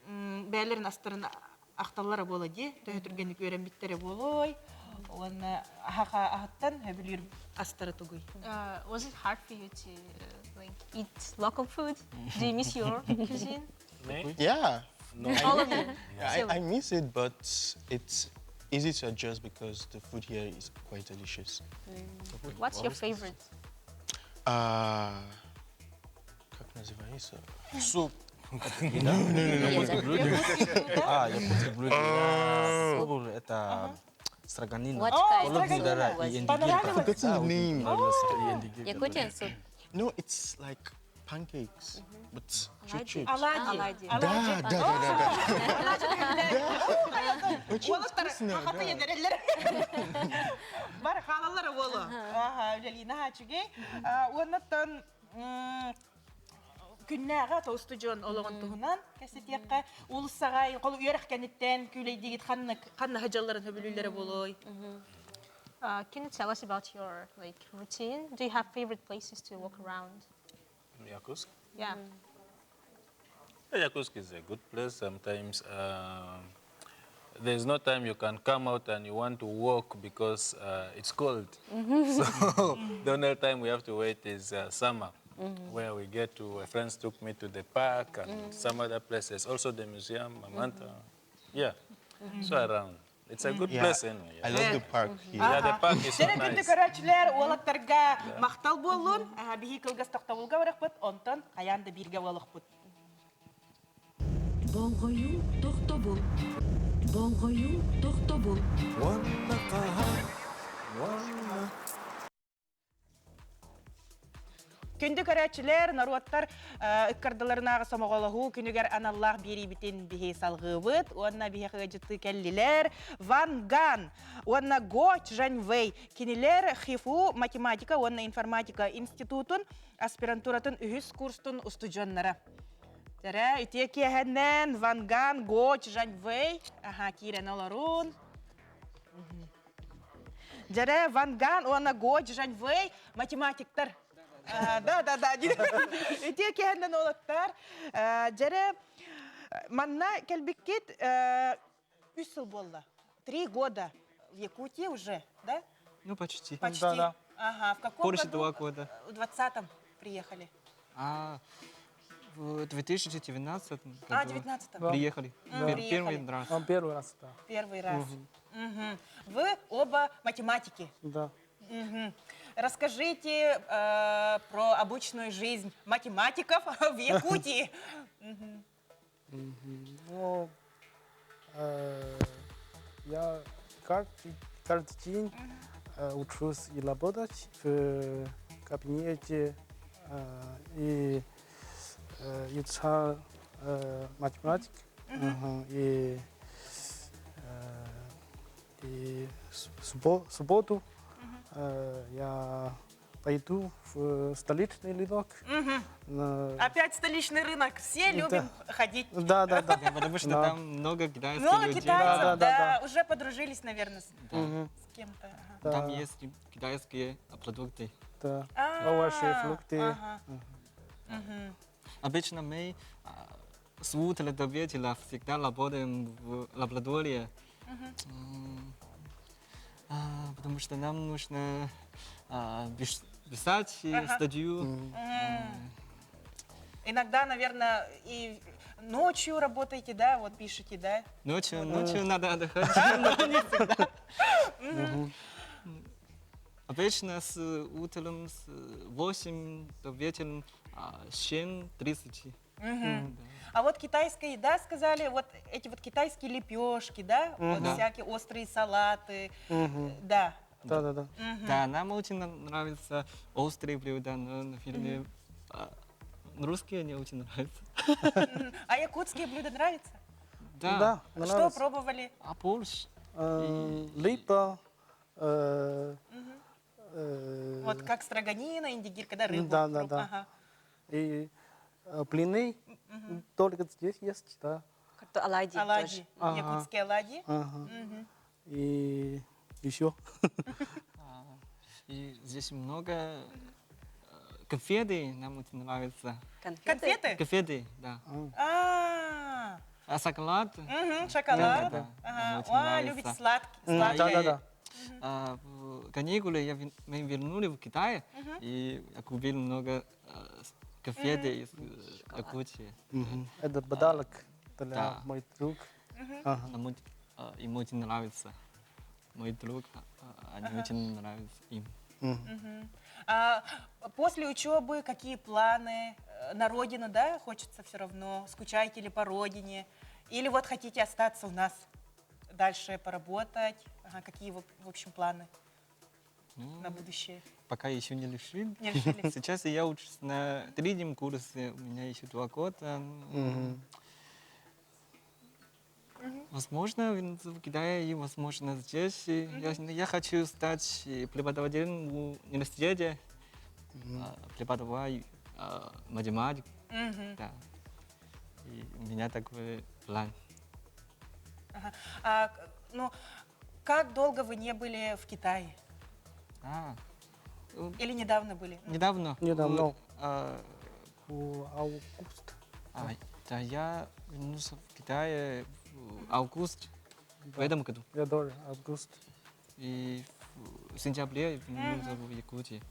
бээлерин астарын ахталлара буола дии төһө түргэнник үөрэммиттэрэ буолуой уонна аһаха аһыттан сөбүлүүр астара тугуй Was it hard for you to like eat local food? Do you miss your cuisine? Me? Yeah. No. All of you. Yeah, I miss it, but it's easy to adjust because the food here is quite delicious. What's your favorite? А, как называется? Суп. No, no, no, no. Якутское блюдо. А, якутское блюдо. Суп, это строганина. What kind? Голубь, да, да, и индигирка. Понравилось? Forgotten the name. Понравилось, и индигирка. Якутиan soup. No, it's like pancakes, but чуть-чуть. Оладьи. Да, да, да, да, да. Очень Уолаттар вкусно, хахата да. едереллер. Бар хаалаллар уолу. Аха, үлэлиина хаачыгэй. Уоннаттан күннээҕэ тоусту дьон олоҕун туһунан кэситиэххэ уулуссаҕа хол үөрэх кэнниттэн күүлэйдиигит ханна ханна сылдьалларын сөбүлүүллэрэ буолуой. Can you tell us about your like routine? Do you have favorite places to walk around? Yakutsk? Yeah. Yeah, Yakutsk is a good place. Sometimes there's no time you can come out and you want to walk because it's cold. So the only time we have to wait is summer, where we get to, friends took me to the park and some other places, also the museum, Mamanta. Yeah, so around. It's a good Yeah, place anyway. I love the park here. Yeah, the park is so Дьэ күндү nice. көрөөччүлэр уолаттарга махтал буоллун. Биһи кылгас тохтобулга барахпыт, онтон хайаан да бииргэ буолуохпут. Болҕойуҥ тохтобул. Болҕойуҥ тохтобул. Уонна хаһан, уонна Күндү көрөөччүлэр, норуоттар ыккардыларынааҕы сомоҕолоһуу күнүгэр аналлаах биэриибитин биһи салҕыыбыт уонна биһи ыалдьыттыы кэллилэр Ван Ган уонна Го Чжаньвэй кинилэр ХИФУ математика уонна информатика институтун аспирантуратын үһүс курстун устудьуоннара. Дьэ, үтүө киэһэннэн Ван Ган, Го Чжаньвэй, аха, киирэн олорун. Дьэ, Ван Ган уонна Го Чжаньвэй математиктар. Да, да, да. Үтүө киэһэннэн уолаттар. Дьэ, манна кэлбиккит үс сыл буолла. 3 года в Якутии уже, да? Ну, почти. Почти. Да, да. Ага, в каком Больше году? 2 года. В 20-м приехали. А, В 2019 году А, 19-м. приехали. Да. Первый Приехали. раз. Он первый раз, да. Первый раз. Мгм. Мгм. Вы оба математики. Да. Мгм. Расскажите э, про обычную жизнь математиков в Якутии. Мгм. Мгм. Ну, э, я каждый, каждый день э, учусь и работать в кабинете э, и э, изучал э, математику. Мгм. И, э, и субботу э, я пойду в столичный рынок. Мгм. На- Опять столичный рынок. Все Да. любим ходить. Да, да, да. Потому что Да. там много китайских Много людей. китайцев, Да, да, да, да. уже подружились, наверное, с, Да. Мгм. с кем-то. Ага. Там Да. есть и китайские продукты. Да. А, Овощи, фрукты. ага. Мгм. Обычно мы а, с утра до вечера всегда работаем в лаборатории, Мгм. М, а, потому что нам нужно а, писать э, Ага. статью. М. Иногда, наверное, и ночью работаете, да, вот пишете, да? Ночью, ночью надо отдыхать, но не всегда. Мгм. Обычно с утром с 8 до вечера а, 7:30. Мгм. А вот китайская еда, сказали, вот эти вот китайские лепешки, да, вот Да. всякие острые салаты, Мгм. да. Да, да, да. Мгм. Да, нам очень нравятся острые блюда, но, например, а, русские не очень нравятся. Мгм. А якутские блюда нравятся? Да. Да, Что нравится. пробовали? А борщ? Э, Либо э, э, Вот как строганина, индигирка, да, рыбу. Да, да, Рыбу, да. ага. И э, блины только здесь есть, да. Оладьи Оладьи, тоже. Ага. якутские оладьи. Ага. Мгм. И еще. А, И здесь много э, конфеты, нам очень нравится. Конфеты? Конфеты, да. А, А шоколад? мгм, шоколад. Да, да, да. Ага. Нам очень А, нравится. любите сладкий, Да, сладкое. и, Да-да-да. а, в каникулы я, мы вернули в Китай, и я купил много э, конфеты из э, Якутии. Мгм. Это подарок для Да. мой друг. Ага. Нам очень, а, им очень нравится. Мой друг, а, а, они очень нравятся им. Мгм. А после учебы какие планы? Э, На родину, да, хочется все равно? Скучаете ли по родине? Или вот хотите остаться у нас дальше поработать? Ага, какие, в в общем, планы Ну, на будущее? Пока еще не решили. Не решили. Сейчас я учусь на третьем курсе, у меня еще 2 года. Мгм. Возможно, вернуться в Китай, и, возможно, здесь. И Я, я хочу стать э, преподавателем в университете, а, преподавать а, математику. Мгм. Да. И у меня такой план. Ага. А, ну, как долго вы не были в Китае? А, Или недавно были? недавно. Недавно. А, В август. а, да, я вернулся в Китай в август в этом году. Я тоже, август. И в сентябре я вернулся в Якутию.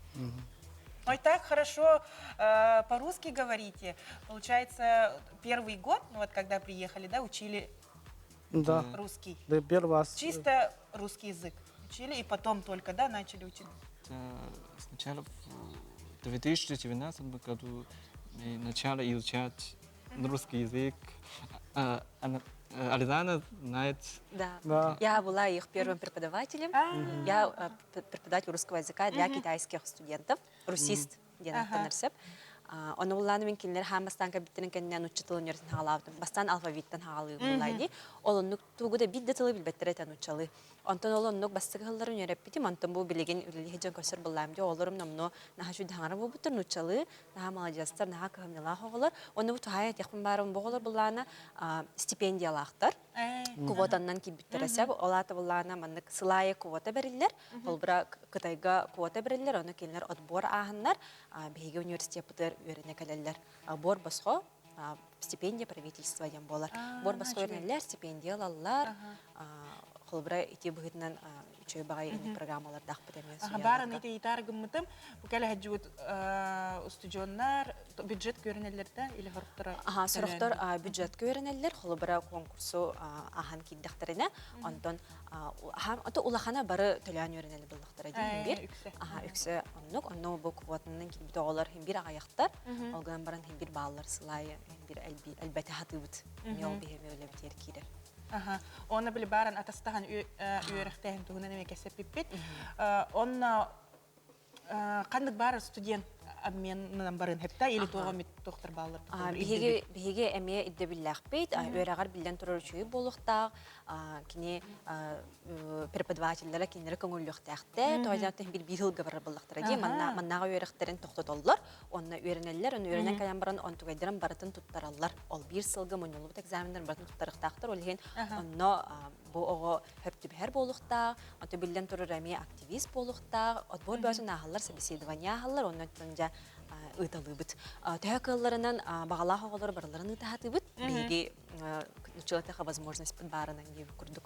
Ой, так хорошо э, по-русски говорите. Получается, первый год, ну вот когда приехали, да, учили Да. русский. Да, первый раз. Чисто русский язык учили, и потом только, да, начали учить. Это сначала в 2019 году мы начали изучать русский язык. А, она- э, Ализана знает. Да. Да. Я была их первым преподавателем. Я э, преподаватель русского языка для китайских студентов, русист, диэн ааттанар сөп. Ону буллааны мин кинилэр хаан бастаан кэлбиттэрин кэннэ нуучча тылын үөрэтэн саҕалаабытым. Бастаан алфавиттан саҕалыы буоллаҕа дии. Ол оннук тугу да биир да тылы билбэттэр этэ нууччалыы. Онтон ол оннук бастакы сылларын үөрэппитим, онтон бу билигин үлэлии сылдьан көрсөр буоллаҕым дии. Оҕолорум номнуо наһаа үчүгэй таҥара буолбуттар нууччалыы, наһаа маладьыастар, наһаа кыһамньылаах оҕолор. Онно бу туһаайан этиэхпин баарым, бу оҕолор буллаана стипендиялаахтар. Квотаннан киирбиттэрэ сөп. Ол аата буллаана маннык сыл аайы квота бэриллэр. Холобура, Кытайга квота бэриллэр, ону кинилэр отбор ааһаннар, биһиги университеппытыгар үөрэнэ кэлэллэр. Отбор босхо. Стипендия правительства диэн буолар. Буор босхо үөрэнэллэр, стипендия ылаллар. Холобура, ити быһыытынан үчүгэй баҕайы инник программалардаахпыт эмиэ Аха, баарын ити ыйытаар гыммытым. Бу кэлэһэдьибит устудьуоннар бюджет көрүнэллэр да или сорохтор Аха, сорохтор бюджетка үөрэнэллэр, холобура конкурсу ахан киирдэхтэринэ, онтон ото улахана бары төлөөн үөрэнэллэр буллахтара диэн бир. Аха, үксэ оннук, онно бу квотанан киирбит оҕолор бир аҕыйахтар, ол гынан баран бир бааллар сылайы бир элбэтэ хатыыбыт. Эмиэ ол биһиэме үлэбитигэр киирэр. Аха. Онно били баран атастаһан үөрэхтээһин туһунан эмиэ кэсэппиппит. Онно ханнык баар студент обменынан барын хепта или туоҕа тохтор бааллар? Биһиги биһиги эмиэ ирдэбиллээхпит, үөрэҕэр биллэн турар үчүгэй буолуохтаах, кини преподавателлэрэ кинилэри көҥүллүөхтээхтэр, тоҕо биир биир сылга барар буоллахтара дии, манна маннааҕы үөрэхтэрин тохтотоллор, онно үөрэнэллэр, онно үөрэнэн кэлэн баран онтугайдарын барытын туттараллар. Ол биир сылга мунньуллубут экзаменнарын барытын туттарыахтаахтар, ол иһин онно бу оҕо хөптүбэһэр буолуохтаах, ото биллэн турар эмиэ активист буолуохтаах, отбор бөҕөтүн ааһаллар, собеседование ааһаллар, онно дьэ ыыталыыбыт. Төһө кыалларынан баҕалаах оҕолору барыларын ыытаһатыыбыт. Биһиги нуччалатыха возможность баарынан диэбит курдук.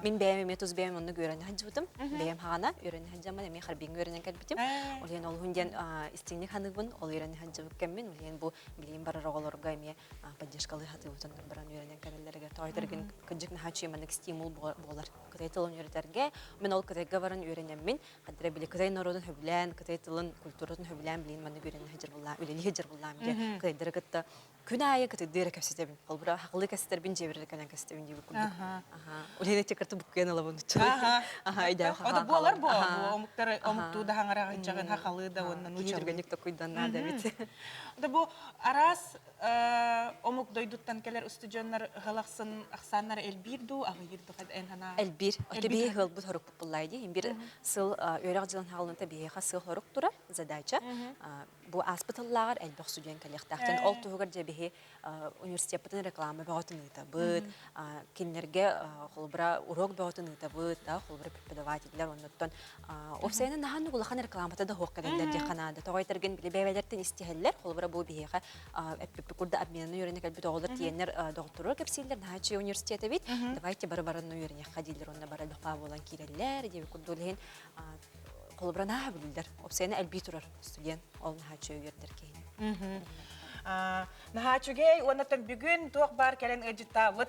Мин бэйэм эмиэ тус бэйэм оннук үөрэнэ сылдьыбытым. Бэйэм хаҕана үөрэнэ сылдьаммын эмиэ Харбиҥҥа үөрэнэн кэлбитим. Ол иһин олуһун диэн истиҥник саныыбын, ол үөрэнэ сылдьыбыт кэммин, ол иһин бу билигин барар оҕолорго эмиэ поддержкалыы сатыыбытын баран үөрэнэн кэлэллэригэр тоҕойдоргин кырдьык наһаа үчүгэй маннык стимул буолар. Кытай тылын үөрэтэргэ, мин ол Кытайга баран үөрэнэммин, хаддара били Кытай норуотун сөбүлээн, Кытай тылын, культуратын сөбүлээн билигин маннык үөрэнэ сылдьар буоллаам, үлэлии сылдьар буоллаам диye Кытайдары кытта күн аайы кытыдыы эрэ кэпсэтэбин. Холбура хахылыы кэстербин, дьиэбэр эрэ кэлэн кэстэбин диэбит курдук. Улиһин эти буккуйан ылабын Аха. Аха, Ото буолар бу омуктар омуктуу да хаҥараҕын чаҕын хахалыы да уонна нуучалыы. Түргэнник токуйданнаа да эбит. Да бу араас омук дойдуттан кэлэр устудьуоннар ыһылахсын ахсааннара элбиир дуу, аҕыйыыр дуу эн ханаа? Элбиир. Ото бии ыһылбыт хорукпут буллай дии. Бир сыл үөрэх дьылын хаалынта биһиэхэ сыл хорук турар задача. Бу ааспыт тыллааҕар элбэх студент кэлиэхтээхтэн. Ол туһугар дьэ биһи университеппытын реклама бөҕөтүн ыытабыт, кинилэргэ холобура урок бөҕөтүн ыытабыт, да, холобура преподавателлэр оннуттан уопсайынан наһаа улахан рекламата да суох кэлэллэр диэххэ наада. Тоҕо этэргин били бэйэлэртэн истиһэллэр, холобура бу биһиэхэ эппиппит курдук обмены үөрэнэ кэлбит оҕолор тиийэннэр доҕотторугар кэпсииллэр, наһаа үчүгэй университет эбит, давайте бары баран үөрэниэххэ дииллэр, онно бары элбэх буолан киирэллэр диэбит курдук иһин холобура наһаа билиллэр. Уопсайынан элбии турар студент, ол наһаа үчүгэй үөрдэр киһини. Наһаа үчүгэй уонна бүгүн туох баар кэлэн ыалдьыттаабыт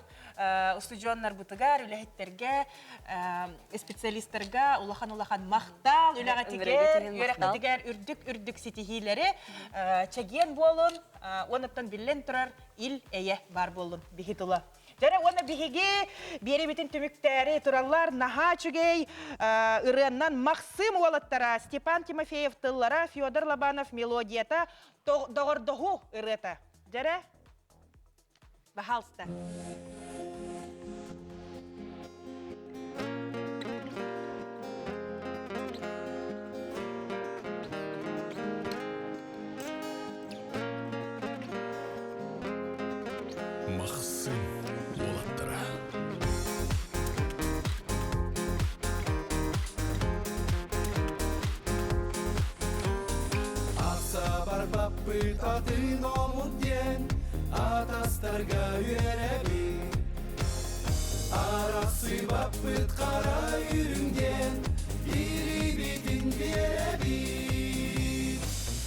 устудьуоннарбытыгар, үлэһиттэргэ, специалистарга улахан-улахан махтал, үлэҕитигэр, үөрэххитигэр үрдүк-үрдүк ситиһиилэри чэгиэн буолун, уоннаттан биллэн турар ил-эйэ баар буоллун биһи тула. Дьэрэ уонна биһиги биэрэбитин түмүктээри тураллар наһаа үчүгэй ырыаннан Махсым уолаттара Степан Тимофеев тыллара, Федор Лобанов мелодията, доҕордоһуу ырыата. Дьэрэ, пожалуйста. Махсым уолаттара. Ахса барбаппыт атын омук диэн атастарга үөрэбит. Арахсыбаппыт хара үрүҥ диэн илиибитин биэрэбит.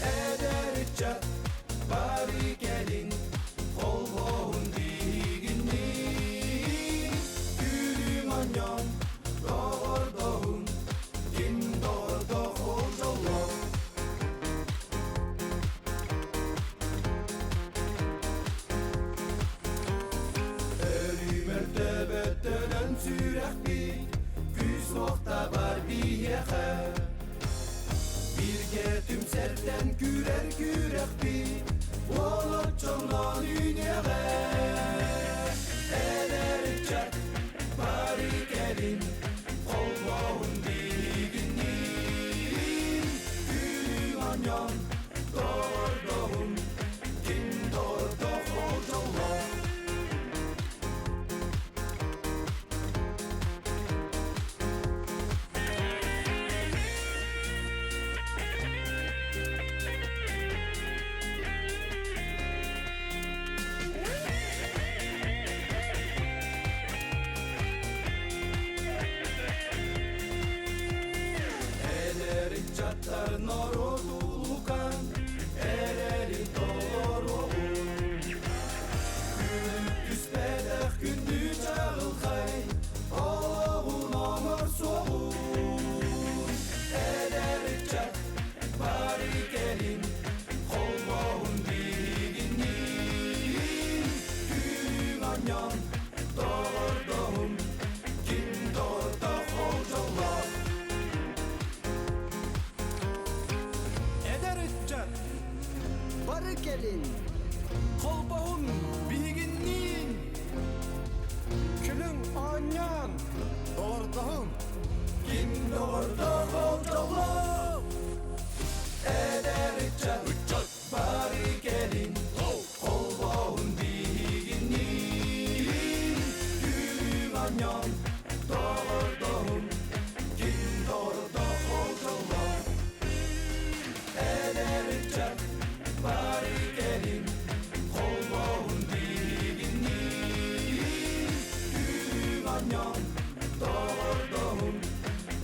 Эдэр ыччат бары кэлин холбоһун биһигинниин. Күлүм онньон доҕордоһун ким доҕордоох ол дьоллоох. Өрүмэр төбөттөнөн сүрэхпит күүс уохта бар биһиэхэ. Бииргэ түмсэртэн күрэр күрэхпит уолоччоннон үүнүөҕэ. Эдэр ыччат бары кэлин холбоһун биһигинниин. Күлүм онньон доҕордоһун ким доҕордоох ол дьоллоох. кэлин Холбоһун биһигинниин Күлүҥ оонньоон Доҕордоһуҥ Ким доҕордоох ол дьоллоох Эдэр ыччат Ыччат Бары кэлин Холбоһун биһигинниин Күлүҥ оонньоон Доҕордоһуҥ Ким доҕордоох ол дьоллоох Эдэр ыччат бары кэлин Холбоһун биһигинниин Күлүҥ оонньоон Доҕордоһун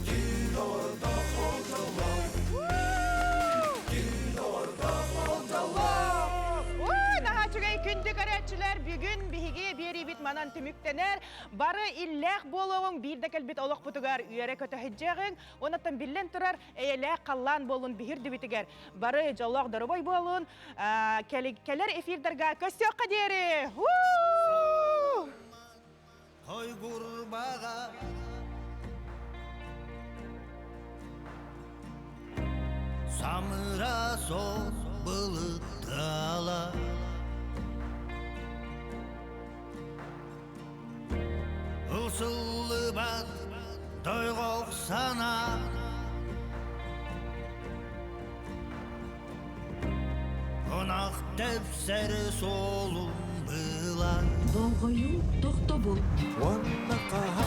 Ким доҕордоох ол дьоллоох Ким доҕордоох ол дьоллоох Ой, наһаа үчүгэй күндү көрөөччүлэр, бүгүн биһиги биэриибит манан түмүктэнэр. Бары иллээх буолуоҕуҥ, биир да кэлбит олохпутугар үөрэ-көтө сылдьыаҕыҥ. Онон биллэн турар, эйэлээх халлаан буолун биһир дүбүтүгэр бары дьоллоох доруобай буолун. Кэлэр эфирдарга көрсүөххэ диэри! Хойгурбаҕа Самыра сос былыттала Ылсыллыбат дойҕох санаа Ынах тэпсэр суолун была Болҕойуу тохтобул. Уонна хаһан